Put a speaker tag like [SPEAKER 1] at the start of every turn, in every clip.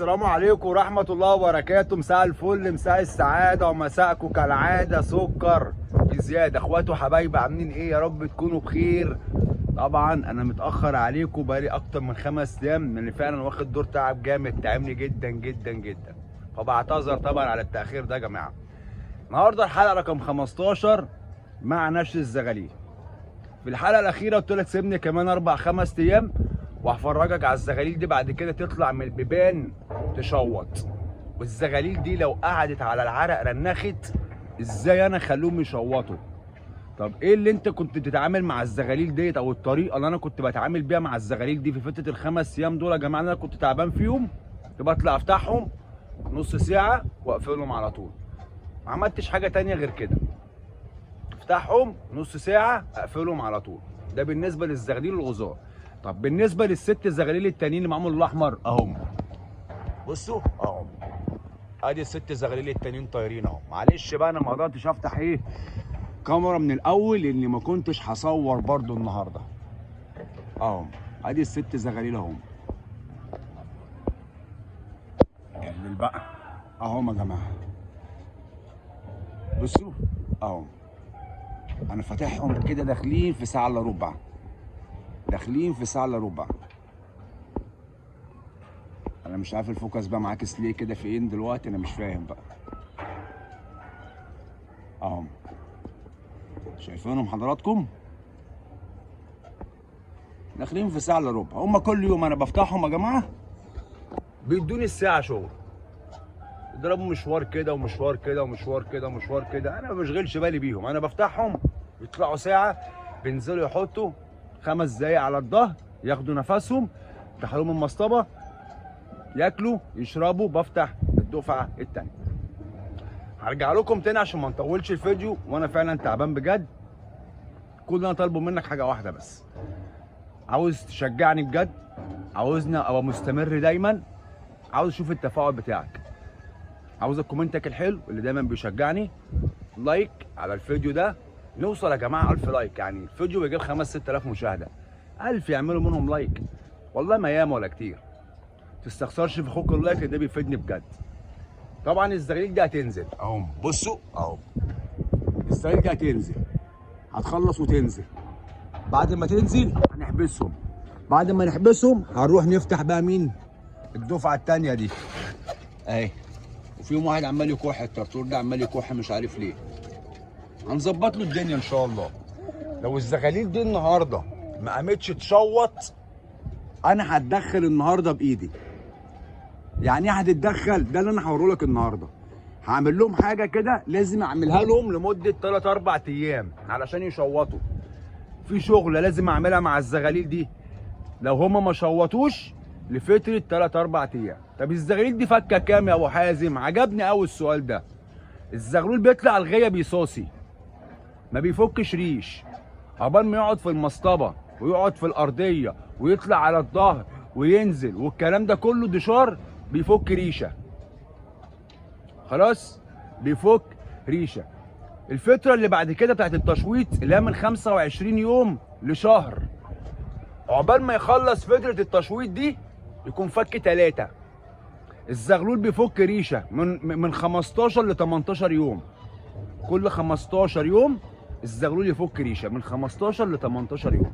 [SPEAKER 1] السلام عليكم ورحمة الله وبركاته. مساء الفل، مساء السعادة، ومساءكم كالعادة سكر بزيادة. اخواتي وحبايبي عاملين ايه؟ يا رب تكونوا بخير. طبعا انا متأخر عليكم بقالي اكتر من 5 ايام، لان فعلا واخد دور تعب جامد، تعبني جدا جدا جدا، فبعتذر طبعا على التأخير ده يا جماعة. النهارده الحلقة رقم 15 مع نشر الزغاليل. في الحلقة الأخيرة قلت لك سيبني كمان 4-5 ايام وهفرجك على الزغاليل دي، بعد كده تطلع من البيبان تشوط. والزغاليل دي لو قعدت على العرق رنخت، ازاي انا اخليهم يشوطوا؟ طب ايه اللي انت كنت بتتعامل مع الزغاليل ديت، او الطريقة اللي انا كنت بتعامل بيها مع الزغاليل دي في فترة ال5 ايام دول يا جماعة اللي انا كنت تعبان فيهم؟ كنت بطلع افتحهم نص ساعة واقفلهم على طول، ما عملتش حاجة تانية غير كده. افتحهم نص ساعة اقفلهم على طول. ده بالنسبة للزغاليل الغزار. طب بالنسبة للست زغاليل التانيين اللي معاهم الاحمر اهم، بصوا اهم، ادي الست زغاليل التانيين طايرين اهو. معلش بقى انا ما قدرتش افتح ايه كاميرا من الاول لاني ما كنتش هصور برضو النهارده. اهم ادي الست زغاليل اهم، اعمل بقى اهم يا جماعة. بصوا اهم، انا فاتحهم كده داخلين في ساعة الا ربع، داخلين في ساعة الا ربع. انا مش عارف ال focus بقى معاكس ليه كده فين دلوقتي، انا مش فاهم بقى. اهم شايفينهم حضراتكم داخلين في ساعة الا ربع. هما كل يوم انا بفتحهم يا جماعة بيدوني الساعة شغل، يضربوا مشوار كده ومشوار كده ومشوار كده ومشوار كده. انا ما بشغلش بالي بيهم، انا بفتحهم يطلعوا ساعة، بينزلوا يحطوا 5 دقايق على الظهر، ياخدوا نفسهم، يفتحوا المصطبه، ياكلوا يشربوا، بفتح الدفعة الثانية. هرجع لكم تاني عشان ما نطولش الفيديو وانا فعلا تعبان بجد. كل اللي انا طالبه منك حاجة واحدة بس، عاوز تشجعني بجد، عاوزني ابقى مستمر دايما، عاوز اشوف التفاعل بتاعك، عاوز comment ك الحلو اللي دايما بيشجعني، like على الفيديو ده. نوصل يا جماعة 1000 like، يعني الفيديو بيجيب 5-6 آلاف مشاهده، 1000 يعملوا منهم like، والله ما ياما ولا كتير. تستخسرش في اخوك ال like ده، بيفيدني بجد. طبعا الزغاليل دي هتنزل اهو، بصوا اهو، الزغاليل دي هتنزل، هتخلص وتنزل. بعد ما تنزل هنحبسهم، بعد ما نحبسهم هنروح نفتح بقى مين؟ الدفعة الثانية دي اهي. وفيهم واحد عمال يكح، الطرطور ده عمال يكح مش عارف ليه. هنظبط له الدنيا ان شاء الله. لو الزغاليل دي النهارده ما قامتش تشوط، انا هتدخل النهارده بايدي. يعني ايه هتتدخل؟ ده اللي انا هوريه لك النهارده. هعمل لهم حاجة كده لازم اعملها لهم لمدة 3-4 ايام علشان يشوطوا. في شغله لازم اعملها مع الزغاليل دي لو هما ما شوطوش لفترة 3-4 ايام. طب الزغاليل دي فكه كام يا ابو حازم؟ عجبني قوي السؤال ده. الزغلول بيطلع الغيه بيصاصي، ما بيفكش ريش، عقبال ما يقعد في المصطبه ويقعد في الارضية ويطلع على الظهر وينزل والكلام ده كله، دشار بيفك ريشه، خلاص بيفك ريشه. الفترة اللي بعد كده بتاعت التشويط اللي هي من 25 يوم لشهر، عقبال ما يخلص فترة التشويط دي يكون فك 3. الزغلول بيفك ريشه من 15 ل 18 يوم، كل 15 يوم الزغلول يفك ريشه، من 15 ل 18 يوم.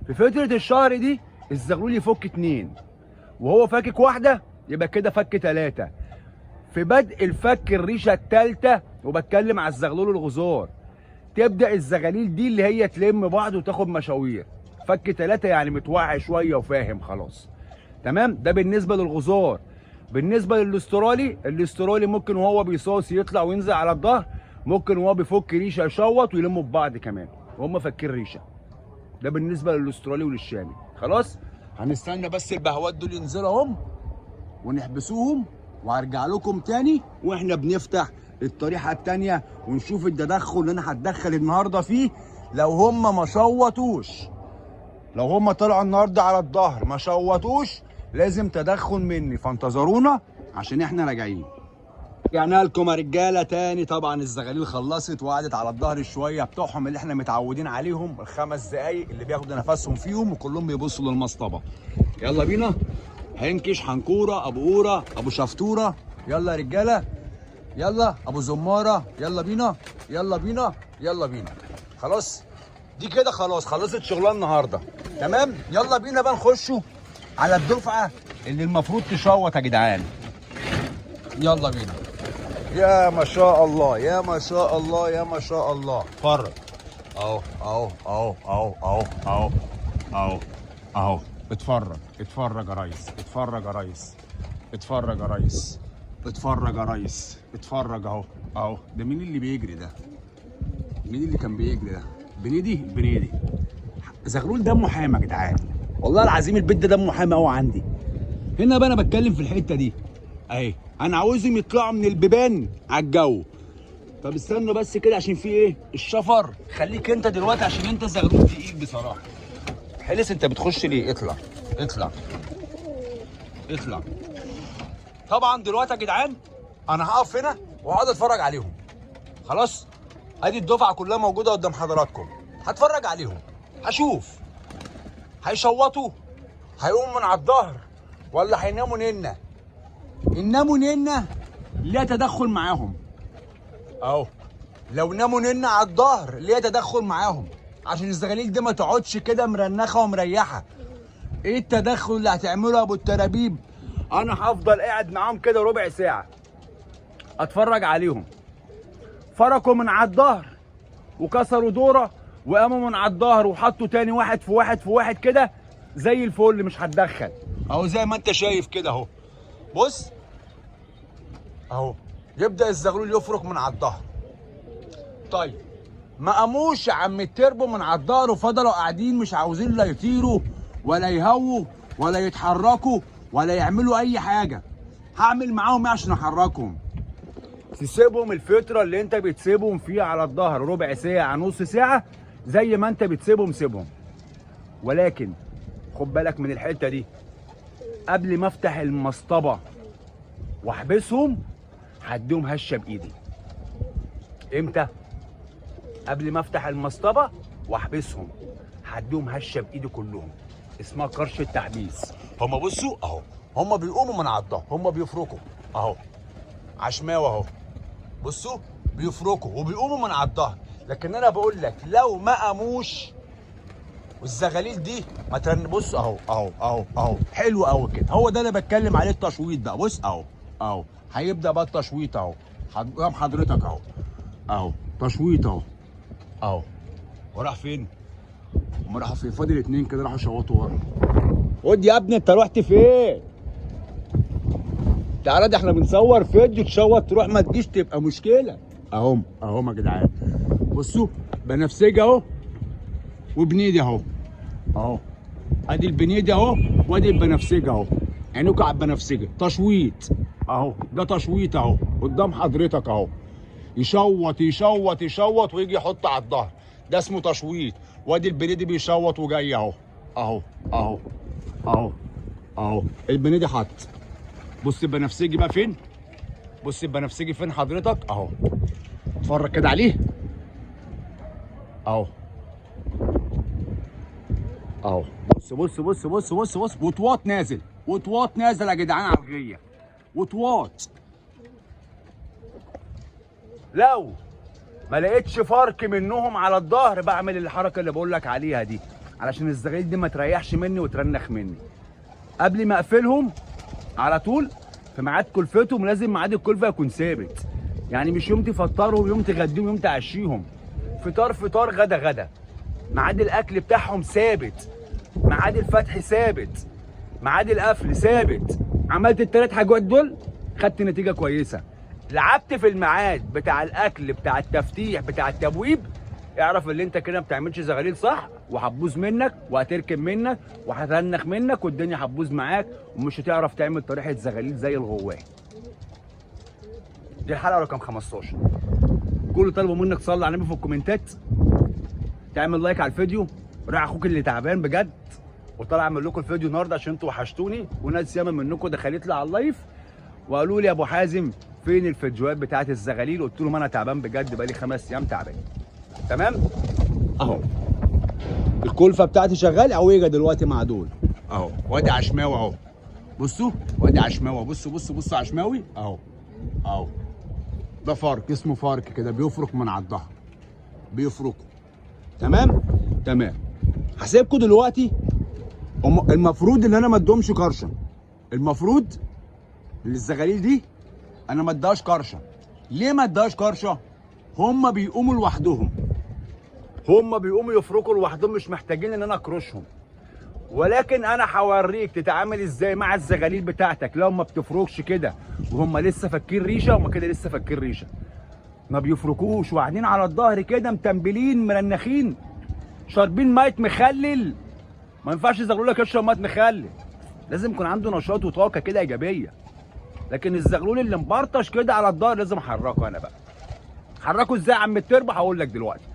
[SPEAKER 1] في فترة الشهر دي الزغلول يفك 2، وهو فاكك واحدة يبقى كده فك 3. في بدء الفك الريشة الثالثة، وبتكلم على الزغلول الغزار، تبدا الزغاليل دي اللي هي تلم بعض وتاخد مشاوير. فك 3 يعني متوعي شوية وفاهم خلاص، تمام. ده بالنسبة للغزار. بالنسبة للاسترالي، الاسترالي ممكن وهو بيصاصي يطلع وينزل على الظهر، ممكن وهو بيفك ريشه يشوط ويلموا ببعض كمان وهم فاكين ريشه. ده بالنسبة للاسترالي وللشامي. خلاص هنستنى بس البهوات دول ينزلوا هم ونحبسوهم، وهرجع لكم تاني واحنا بنفتح الطريحه التانية ونشوف التدخل اللي انا هتدخل النهارده فيه. لو هم ما شوطوش، لو هم طلعوا النهارده على الظهر ما شوطوش، لازم تدخل مني، فانتظرونا عشان احنا راجعين. رجعنا لكم يا رجاله تاني. طبعا الزغاليل خلصت وقعدت على الظهر شوية بتوعهم اللي احنا متعودين عليهم، ال5 دقايق اللي بياخدوا نفسهم فيهم وكلهم بيبصوا للمصطبه. يلا بينا. هنكش حنكوره ابو قوره ابو شفتوره. يلا يا رجاله، يلا ابو زماره، يلا بينا يلا بينا يلا بينا. خلاص دي كده خلاص خلصت شغلها النهارده. تمام، يلا بينا بقى نخشوا على الدفعة اللي المفروض تشوط يا جدعان. يلا بينا. يا ما شاء الله يا ما شاء الله يا ما شاء الله. اتفرج اهو اهو اهو اهو اهو اهو اهو اهو. اتفرج اتفرج يا ريس، اتفرج يا ريس، اتفرج يا ريس، اتفرج يا ريس، اتفرج اهو اهو. ده مين اللي بيجري ده؟ مين اللي كان بيجري ده؟ بنيدي بنيدي. زغلول دمه حامي يا جدعان، والله العظيم البيت ده دمه حامي قوي عندي. هنا بقى انا بتكلم في الحتة دي اهي، انا عاوزهم يطلعوا من البيبان على الجو. طب استنوا بس كده عشان في ايه الشفر. خليك انت دلوقتي عشان انت زغلول تقيل بصراحة. حلس انت بتخش ليه؟ اطلع اطلع اطلع. طبعا دلوقتي يا جدعان انا هقف هنا وهقعد اتفرج عليهم. خلاص ادي الدفعة كلها موجودة قدام حضراتكم، هتفرج عليهم، هشوف هيشوطوا، هيقوموا من على الظهر ولا هيناموا ننه. يناموا ننه ليها تدخل معاهم اهو. لو ناموا ننه على الظهر ليها تدخل معاهم، عشان الزغاليل دي ما تقعدش كده مرنخه ومريحه. ايه التدخل اللي هتعمله يا ابو الترابيب؟ انا هفضل قاعد معاهم كده ربع ساعة اتفرج عليهم. فركوا من على الظهر وكسروا دوره وقاموا من على الظهر وحطوا تاني واحد في واحد في واحد كده زي الفل، مش هتدخل اهو زي ما انت شايف كده اهو. بص اهو يبدا الزغلول يفرك من على الظهر. طيب ما قاموش يا عم التربو من على الظهر وفضلوا قاعدين مش عاوزين لا يطيروا ولا يهووا ولا يتحركوا ولا يعملوا اي حاجة. هعمل معاهم ايه عشان احركهم؟ تسيبهم الفترة اللي انت بتسيبهم فيها على الظهر، ربع ساعة نص ساعة، زي ما انت بتسيبهم سيبهم. ولكن خد بالك من الحتة دي، قبل ما افتح المصطبه واحبسهم هديهم هشه بايدي. امتى؟ قبل ما افتح المصطبه واحبسهم هديهم هشه بايدي كلهم، اسمها كرش التحبيس. هما بصوا اهو، هما بيقوموا من على الظهر، هما بيفركوا اهو، عشماوي اهو، بصوا بيفركوا وبيقوموا من على الظهر. لكن انا بقول لك لو ما قاموش والزغاليل دي ما ترن، بص اهو اهو اهو اهو، حلو قوي كده، هو ده اللي بتكلم عليه التشويط بقى. بص اهو اهو، هيبدا بقى التشويط اهو قدام حضرتك اهو اهو، تشويط اهو اهو. وراح فين؟ هم راحوا فين؟ فاضل اتنين كده راحوا شوطوا ورا. خد يا ابني انت رحت فين؟ تعالى ده احنا بنصور فيديو، تشوط تروح ما تجيش تبقى مشكلة. اهم اهم يا جدعان، بصوا بنفسجي اهو وبنيدي اهو اهو، ادي البنيدي اهو وادي البنفسجي اهو، عينكوا على البنفسجي. تشويط اهو، ده تشويط اهو قدام حضرتك اهو، يشوط يشوط يشوط ويجي يحط على الظهر، ده اسمه تشويط. وادي البنيدي بيشوط وجاي اهو اهو اهو اهو اهو، البنيدي حط. بص البنفسجي بقى فين؟ بص البنفسجي فين حضرتك اهو، اتفرج كده عليه اهو اهو. بص بص بص بص بص بص، وطواط نازل، وطواط نازل يا جدعان على الغيه، وطواط. لو ما لقيتش فرق منهم على الظهر بعمل الحركة اللي بقول لك عليها دي، علشان الزغاليل دي ما تريحش مني وترنخ مني. قبل ما اقفلهم على طول في ميعاد كلفتهم، لازم ميعاد الكلفة يكون ثابت، يعني مش يوم تفطرهم يوم تغديهم يوم تعشيهم، فطار فطار غدا غدا، ميعاد الاكل بتاعهم ثابت، ميعاد الفتح ثابت، ميعاد القفل ثابت. عملت الثلاث حاجات دول خدت نتيجة كويسة. لعبت في الميعاد بتاع الاكل بتاع التفتيح بتاع التبويب، اعرف ان انت كده ما بتعملش زغاليل صح، وهتبوظ منك وهتركب منك وهترنخ منك والدنيا هتبوظ معاك ومش هتعرف تعمل طريحه زغاليل زي الغواية. دي الحلقة رقم 15. كل طالبه منك تصلي على النبي في الكومنتات، تعمل like على الفيديو. راعي اخوك اللي تعبان بجد وطالع اعمل لكم الفيديو النهارده عشان انتوا وحشتوني، وناس ياما منكم دخلت لي على ال live وقالوا لي يا ابو حازم فين الفيديوهات بتاعت الزغاليل؟ قلت لهم انا تعبان بجد، بقالي 5 ايام تعبان. تمام اهو الكلفة بتاعتي شغال عويجه دلوقتي مع دول اهو، وادي عشماوي اهو. بصوا وادي عشماوي، بصوا بصوا بصوا عشماوي اهو اهو. ده فرك اسمه فرك كده، بيفرك من على الظهر، بيفركوا. تمام تمام. هسيبكم دلوقتي. المفروض ان انا ما ادهمش كرشه، المفروض ان الزغاليل دي انا ما اديهاش كرشه. ليه ما اديهاش كرشه؟ هم بيقوموا لوحدهم، هم بيقوموا يفركوا لوحدهم، مش محتاجين ان انا اكرشهم. ولكن انا هوريك تتعامل ازاي مع الزغاليل بتاعتك لو ما بتفركش كده وهم لسه فاكين ريشه. هم كده لسه فاكين ريشه، ما بيفركوش وقاعدين على الظهر كده متنبلين مرنخين شاربين مية مخلل. ما ينفعش زغلول لك يشرب مية مخلل، لازم يكون عنده نشاط وطاقة كده ايجابية. لكن الزغلول اللي مبرطش كده على الظهر لازم احركه انا بقى. حركة ازاي يا عم التربة؟ هقول لك دلوقتي.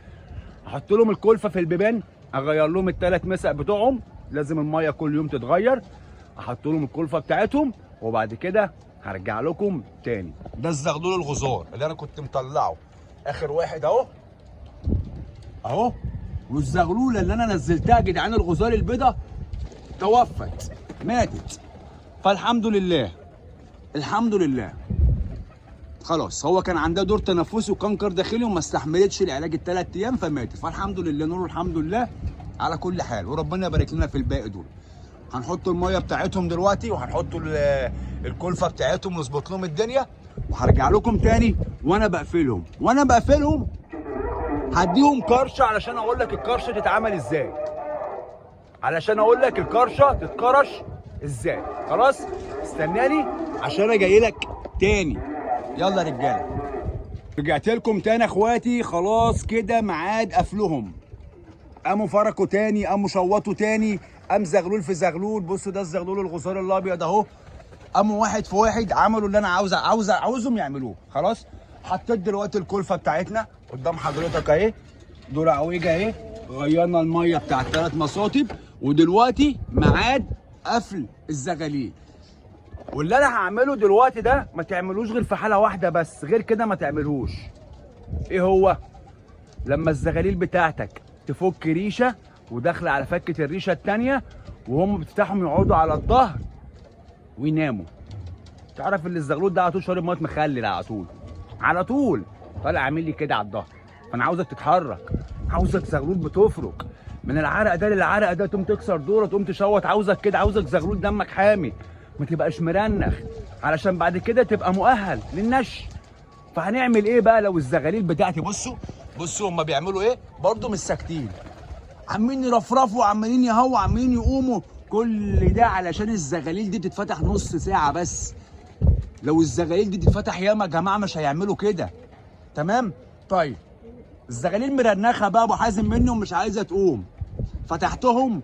[SPEAKER 1] احط لهم الكلفة في البيبان، اغير لهم الثلاث مسق بتوعهم، لازم المية كل يوم تتغير. احط لهم الكلفة بتاعتهم وبعد كده هرجع لكم تاني. ده الزغلول الغزار اللي انا كنت مطلعه اخر واحد اهو اهو. والزغلوله اللي انا نزلتها يا جدعان الغزار البيضة توفت، ماتت. فالحمد لله الحمد لله خلاص. هو كان عندها دور تنفسي وكنكر داخلي وما استحملتش العلاج الثلاث ايام فماتت. فالحمد لله، نور الحمد لله على كل حال، وربنا يبارك لنا في الباقي دول. هنحط المية بتاعتهم دلوقتي وهنحط الكلفة بتاعتهم ونظبط لهم الدنيا، وهرجع لكم تاني وانا بقفلهم. وانا بقفلهم هديهم كرشه علشان اقول لك الكرشه تتعمل ازاي، علشان اقول لك الكرشه تتكرش ازاي. خلاص استناني عشان انا جاي لك تاني. يلا يا رجاله، رجعت لكم تاني اخواتي. خلاص كده ميعاد قفلهم. قاموا فركوا تاني، قاموا شوطوا تاني، قام زغلول في زغلول. بصوا ده الزغلول الغزال الابيض اهو. قاموا واحد في واحد، عملوا اللي انا عاوز عاوز عاوزهم يعملوه. خلاص حطيت دلوقتي الكلفة بتاعتنا قدام حضرتك اهي، دور عويجه اهي. غيرنا المية بتاع الثلاث مصاطب، ودلوقتي ميعاد قفل الزغاليل. واللي انا هعمله دلوقتي ده ما تعملوش غير في حاله واحدة بس، غير كده ما تعملوش. ايه هو؟ لما الزغاليل بتاعتك تفك ريشه وداخله على فكه الريشة الثانية، وهم بتفتحهم يقعدوا على الظهر ويناموا. تعرف ان الزغلول ده على طول شارب مية مخلل، على طول على طول طالع عامل لي كده على الظهر. فانا عاوزك تتحرك، عاوزك زغلول بتفرك من العرق ده للعرق ده، تقوم تكسر دوره، تقوم تشوط. عاوزك كده، عاوزك زغلول دمك حامي، ما تبقاش مرنخ، علشان بعد كده تبقى مؤهل للنش. فهنعمل ايه بقى لو الزغاليل بتاعتي؟ بصوا بصوا هما بيعملوا ايه برضو، مش ساكتين، عمالين يرفرفوا، عمالين يهوا، عمالين يقوموا. كل ده علشان الزغاليل دي بتتفتح نص ساعة بس. لو الزغاليل دي تتفتح ياما يا جماعة مش هيعملوا كده. تمام؟ طيب الزغاليل مرنخه بقى ابو حازم مني ومش عايزه تقوم، فتحتهم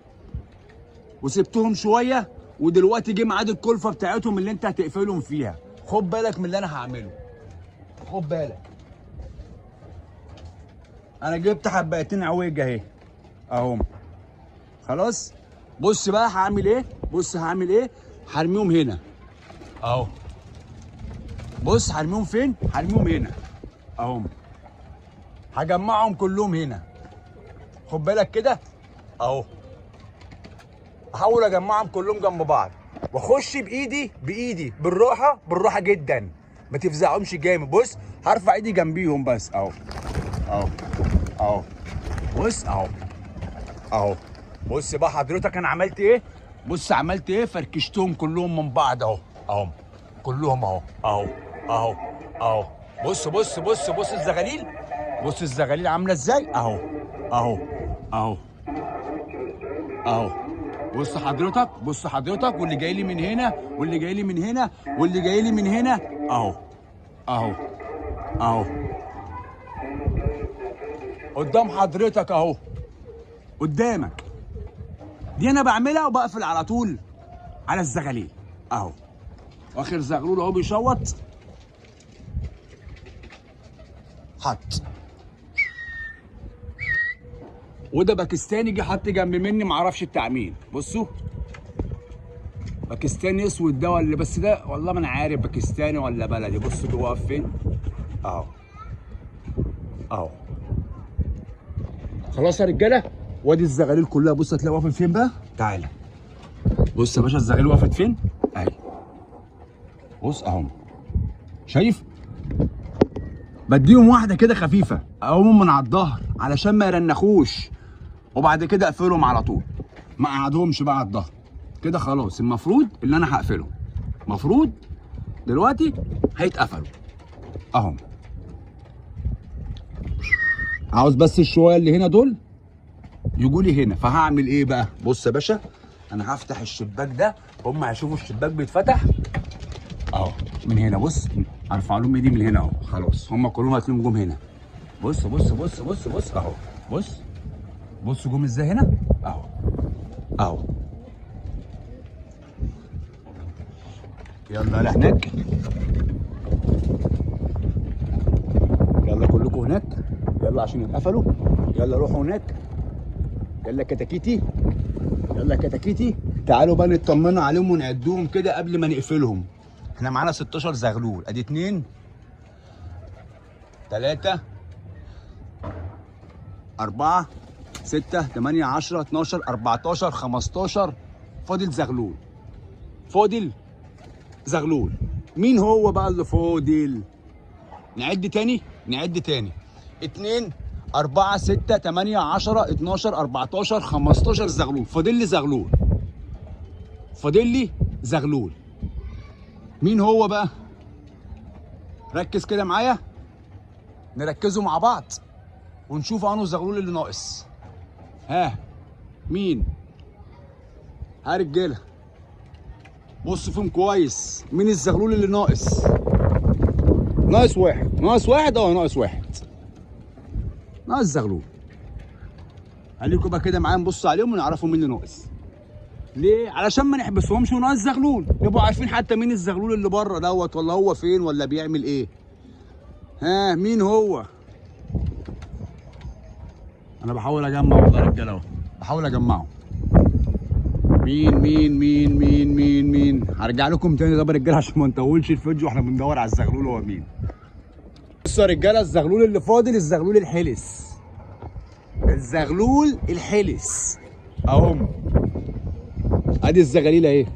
[SPEAKER 1] وسبتهم شوية، ودلوقتي جه ميعاد الكلفة بتاعتهم اللي انت هتقفلهم فيها. خد بالك من اللي انا هعمله، خد بالك. انا جبت حبايتين عويجه اهي اهم. خلاص بص بقى هعمل ايه، بص هعمل ايه. هرميهم هنا اهو. بص هرميهم فين؟ هرميهم هنا اهم. هجمعهم كلهم هنا، خد بالك كده اهو. احاول اجمعهم كلهم جنب بعض، واخش بايدي بايدي بالراحة بالراحة جدا، ما تفزعهمش جامد. بص هرفع ايدي جنبيهم بس اهو اهو اهو. بص اهو اهو. بص بقى حضرتك انا عملت ايه، بص عملت ايه. فركشتهم كلهم من بعض اهو اهو، كلهم اهو اهو اهو اهو. بص بص بص بص الزغاليل، بص الزغاليل عامله ازاي اهو اهو اهو اهو. بص حضرتك، بص حضرتك، واللي جاي لي من هنا، واللي جاي لي من هنا، واللي جاي لي من هنا اهو اهو اهو قدام حضرتك اهو قدامك. دي انا بعملها وبقفل على طول على الزغاليل اهو. واخر زغلول اهو بيشوط، حط. وده باكستاني جه حط جنب مني معرفش بتاع مين. بصوا باكستاني اسود ده ولا بس ده والله ما انا عارف باكستاني ولا بلدي. بصوا جوه واقف فين اهو اهو. خلاص يا رجاله، وادي الزغاليل كلها. بص هتلاقي وقفت فين بقى. تعالى بص يا باشا الزغاليل وقفت فين. اهي بص اهم، شايف؟ بديهم واحدة كده خفيفة، اقومهم من على الظهر علشان ما يرنخوش، وبعد كده اقفلهم على طول، ما اقعدهمش بقى على الظهر كده. خلاص المفروض ان انا هقفلهم، المفروض دلوقتي هيتقفلوا اهم. عاوز بس الشويه اللي هنا دول يجوا لي هنا، فهعمل ايه بقى؟ بص يا باشا، انا هفتح الشباك ده، هم هيشوفوا الشباك بيتفتح اهو من هنا. بص ارفع لهم ايدي من هنا اهو، خلاص هم كلهم هتلاقيهم جم هنا. بص بص بص بص بص اهو، بص بص جم ازاي هنا اهو اهو. يلا هناك، يلا كلكم هناك، يلا عشان يتقفلوا، يلا روحوا هناك، يلا كتاكيتي، يلا كتاكيتي. تعالوا بقى نطمنوا عليهم ونعدوهم كده قبل ما نقفلهم. احنا معانا 16 زغلول، ادي 2 3 4 6 8 10 12 14 15، فاضل زغلول، فاضل زغلول. مين هو بقى اللي فاضل؟ نعد تاني، نعد تاني. 2 4 6 8 10 12 14 15 زغلول، فاضل لي زغلول، فاضل لي زغلول. مين هو بقى؟ ركز كده معايا، نركزوا مع بعض ونشوف انه الزغلول اللي ناقص. ها مين؟ ها رجاله، بصوا فيهم كويس، مين الزغلول اللي ناقص؟ ناقص واحد، ناقص واحد، اه ناقص واحد، ناقص زغلول. خليكم بقى كده معايا نبص عليهم ونعرفوا مين اللي ناقص. ليه؟ علشان ما نحبسهمش وناقص زغلول، نبقوا عارفين حتى مين الزغلول اللي بره دوت، ولا هو فين، ولا بيعمل ايه. ها مين هو؟ انا بحاول اجمع والله يا رجاله اهو، بحاول اجمعه. مين مين مين مين مين مين؟ هرجع لكم تاني طب يا رجاله عشان ما نطولش الفيديو واحنا بندور على الزغلول هو مين. بصوا يا رجاله، الزغلول اللي فاضل الزغلول الحلس، الزغلول الحلس اهم. ادي الزغاليل اهي،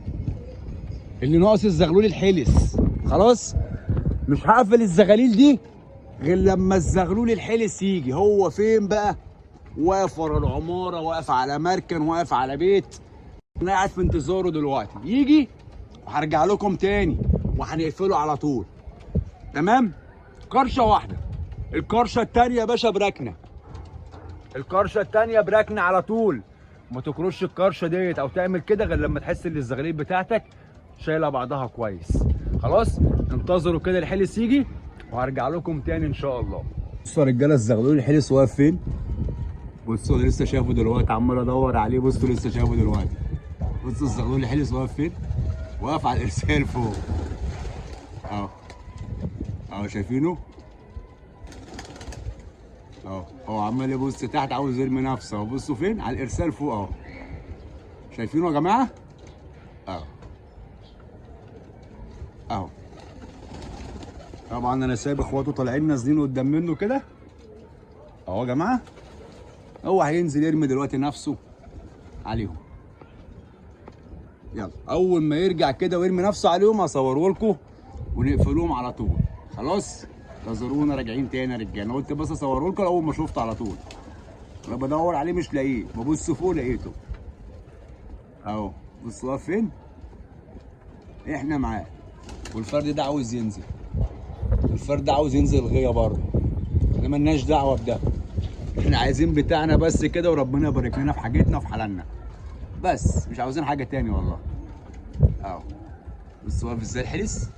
[SPEAKER 1] اللي ناقص الزغلول الحلس. خلاص مش هقفل الزغاليل دي غير لما الزغلول الحلس يجي. هو فين بقى؟ واقف ورا العمارة، واقف على مركن، واقف على بيت. انا قاعد في انتظاره دلوقتي يجي، وهرجع لكم تاني وهنقفله على طول. تمام؟ كرشه واحدة، الكرشه التانية يا باشا بركنه، الكرشه التانية بركنه على طول. ما تكرش الكرشه ديت او تعمل كده غير لما تحس ان الزغاليل بتاعتك شايله بعضها كويس. خلاص انتظروا كده الحلس يجي وهرجع لكم تاني ان شاء الله. بصوا يا رجاله، الزغلول الحلس واقف فين؟ بصوا لسه شايفه دلوقتي، عمال ادور عليه. بصوا لسه شايفه دلوقتي. بصوا الزغلول الحلس واقف فين؟ واقف على الارسال فوق اهو اهو، شايفينه؟ اهو هو عمال يبص تحت عاوز يرمي نفسه اهو. بصوا فين؟ على الارسال فوق اهو، شايفينه يا جماعة؟ اهو اهو. طبعا انا سايب اخواته طالعين نازلين قدام منه كده اهو يا جماعة. هو هينزل يرمي دلوقتي نفسه عليهم. يلا اول ما يرجع كده ويرمي نفسه عليهم هصوره لكم ونقفلوهم على طول. خلاص انتظرونا راجعين تاني يا رجاله. انا قلت بس اصوره لكم اول ما شفته على طول. انا بدور عليه مش لاقيه، ببص فوق لقيته اهو. بصوا واقف فين؟ احنا معاه. والفرد ده عاوز ينزل، الفرد ده عاوز ينزل الغيه برضه. احنا مالناش دعوه بده، احنا عايزين بتاعنا بس كده، وربنا يبارك لنا في حاجتنا وفي حلالنا بس، مش عاوزين حاجة تاني والله. اهو بص واقف ازاي الحلس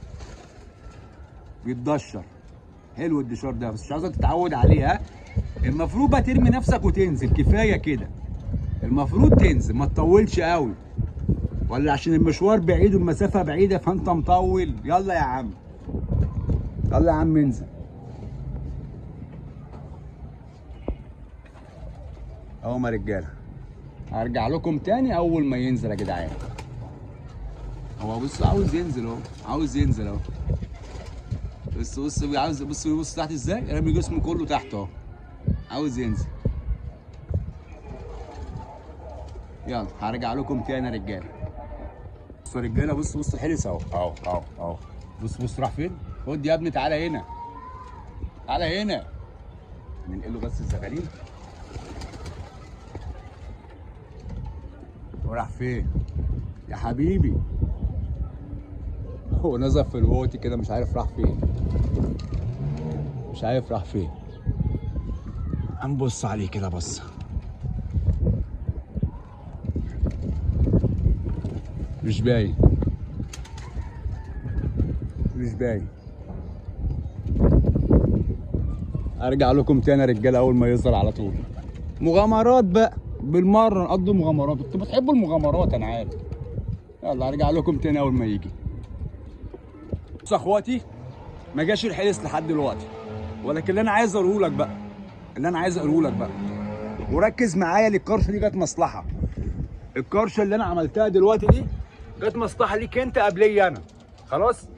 [SPEAKER 1] بيتدشر. حلو الدشار ده، بس مش عاوزك تتعود عليه. ها المفروض بقى ترمي نفسك وتنزل، كفاية كده. المفروض تنزل، ما تطولش قوي، ولا عشان المشوار بعيد والمسافة بعيدة فانت مطول. يلا يا عم، يلا يا عم انزل. اهو يا رجاله، هرجع لكم تاني اول ما ينزل يا جدعان. هو بص عاوز ينزل اهو، عاوز ينزل اهو. بص بص عاوز، بص بص تحت ازاي، رامي جسمه كله تحت اهو، عاوز ينزل. يلا هرجع لكم تاني يا رجاله. بصوا يا رجاله، بص بص الحلس اهو اهو اهو اهو. بص بص راح فين؟ خد يا ابني تعالى هنا، تعالى هنا. ننقله بس الزغاليل. وراح فين يا حبيبي؟ هو نزل في الواطي كده، مش عارف راح فين، مش عارف راح فين. هنبص عليه كده بص، مش باين، مش باين. ارجع لكم تاني يا رجاله اول ما يظهر على طول. مغامرات بقى بالمرة، نقضوا مغامرات، انتوا بتحبوا المغامرات انا عارف. يلا ارجع لكم تاني اول ما يجي. بصوا يا اخواتي، ما جاش الحلس لحد دلوقتي، ولكن اللي انا عايز اقوله لك بقى، اللي انا عايز اقوله لك بقى، وركز معايا، للكرشه دي جت مصلحة. الكرشه اللي انا عملتها دلوقتي دي جت مصلحة ليك انت قبلي انا. خلاص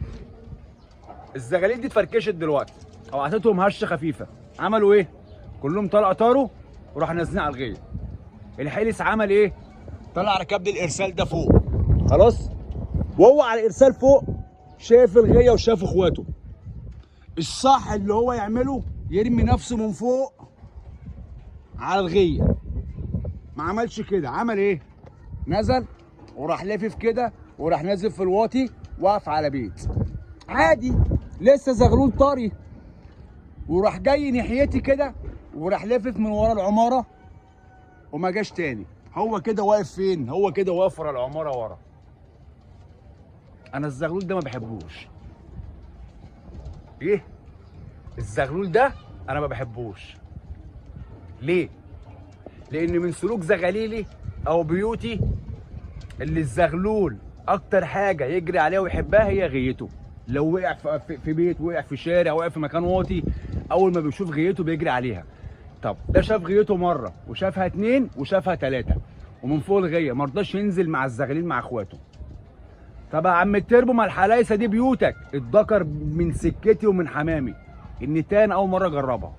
[SPEAKER 1] الزغاليل دي اتفركشت دلوقتي، او عطيتهم هشه خفيفة. عملوا ايه؟ كلهم طلعوا طاروا وراحوا نازلين على الغيه. الحلس عمل ايه؟ طلع ركب لي الارسال ده فوق. خلاص، وهو على الارسال فوق شاف الغيه وشاف اخواته. الصح اللي هو يعمله يرمي نفسه من فوق على الغيه. ما عملش كده، عمل ايه؟ نزل وراح لافف كده، وراح نازل في الواطي، وقف على بيت عادي لسه زغلول طري، وراح جاي ناحيتي كده، وراح لافف من ورا العمارة وما جاش تاني. هو كده واقف فين؟ هو كده واقف ورا العمارة ورا. انا الزغلول ده ما بحبوش. ايه الزغلول ده؟ انا ما بحبوش. ليه؟ لان من سلوك زغاليلي او بيوتي اللي الزغلول اكتر حاجة يجري عليها ويحبها هي غيته. لو وقع في بيت، وقع في شارع، وقع في مكان واطي، اول ما بيشوف غيته بيجري عليها. طب ده شاف غيته مرة، وشافها 2، وشافها 3، ومن فوق الغيه ما رضاش ينزل مع الزغاليل مع اخواته. طب يا عم التربو، ما الحلايسه دي بيوتك. اتذكر من سكتي ومن حمامي. النتايه انا اول مرة اجربها.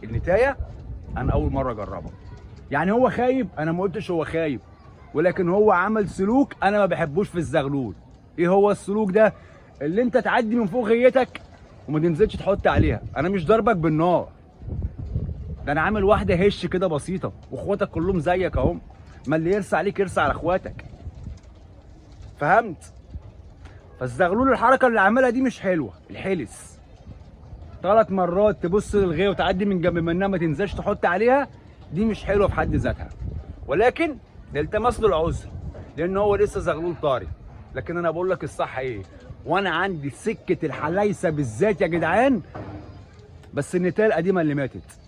[SPEAKER 1] النتايه انا اول مرة اجربها. يعني هو خايب؟ انا ما قلتش هو خايب، ولكن هو عمل سلوك انا ما بحبوش في الزغلول. ايه هو السلوك ده؟ اللي انت تعدي من فوق غيتك وما تنزلش تحط عليها. انا مش ضربك بالنار، ده انا عامل واحدة هش كده بسيطة، واخواتك كلهم زيك اهم. ما اللي يرسى عليك يرسى على اخواتك. فهمت؟ فالزغلول الحركة اللي عملها دي مش حلوة. الحلس 3 مرات تبص للغيه وتعدي من جنب منها ما تنزلش تحط عليها، دي مش حلوة في حد ذاتها. ولكن نلتمس له العذر لان هو لسه زغلول طاري. لكن انا بقول لك الصح ايه، وانا عندي سكة الحلايسه بالذات يا جدعان، بس النتايه القديمة اللي ماتت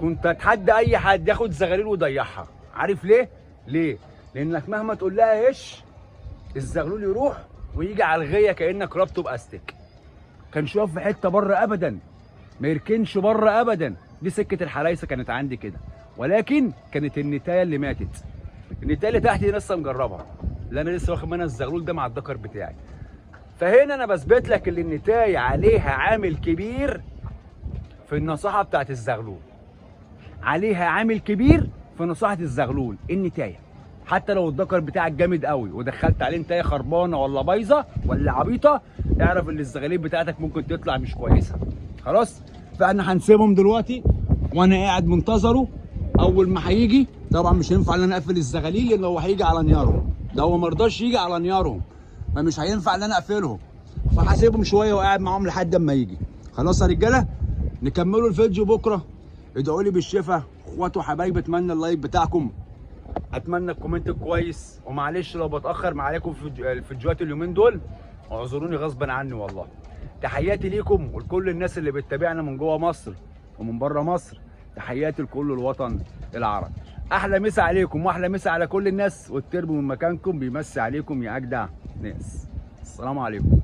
[SPEAKER 1] كنت اتحدى اي حد ياخد زغاليل ويضيعها. عارف ليه؟ ليه؟ لانك مهما تقول لها هش، الزغلول يروح ويجي على الغيه كانك رابطه باستك. كان شوف في حتة بره ابدا، ما يركنش بره ابدا. دي سكة الحلايسه كانت عندي كده، ولكن كانت النتايه اللي ماتت. النتايه اللي تحت دي لسه مجربها، اللي انا لسه واخد منها الزغلول ده مع الذكر بتاعي. فهنا انا بثبت لك ان النتايه عليها عامل كبير في النصيحة بتاعت الزغلول. عليها عامل كبير في نصيحة الزغلول النتايه. حتى لو الذكر بتاعك جامد قوي ودخلت عليه نتايه خربانة ولا بايظة ولا عبيطه، اعرف ان الزغاليل بتاعتك ممكن تطلع مش كويسة. خلاص؟ فاحنا هنسيبهم دلوقتي وانا قاعد منتظره اول ما هيجي. طبعا مش هينفع ان انا اقفل الزغاليل لان هو هيجي على نيارهم، ده هو ما رضاش يجي على نيارهم، فمش هينفع ان انا اقفلهم، فهسيبهم شوية وقاعد معاهم لحد اما يجي. خلاص يا رجاله، نكملوا الفيديو بكره. ادعوا لي بالشفا اخواتي وحبايبي، اتمنى ال like بتاعكم، اتمنى ال comment الكويس، ومعلش لو بتاخر معاكم في الفيديوهات اليومين دول اعذروني غصبا عني والله. تحياتي ليكم ولكل الناس اللي بتتابعنا من جوه مصر ومن بره مصر، تحياتي لكل الوطن العربي. احلى مسا عليكم واحلى مسا على كل الناس، والتربو من مكانكم بيمسي عليكم يا اجدع ناس. السلام عليكم.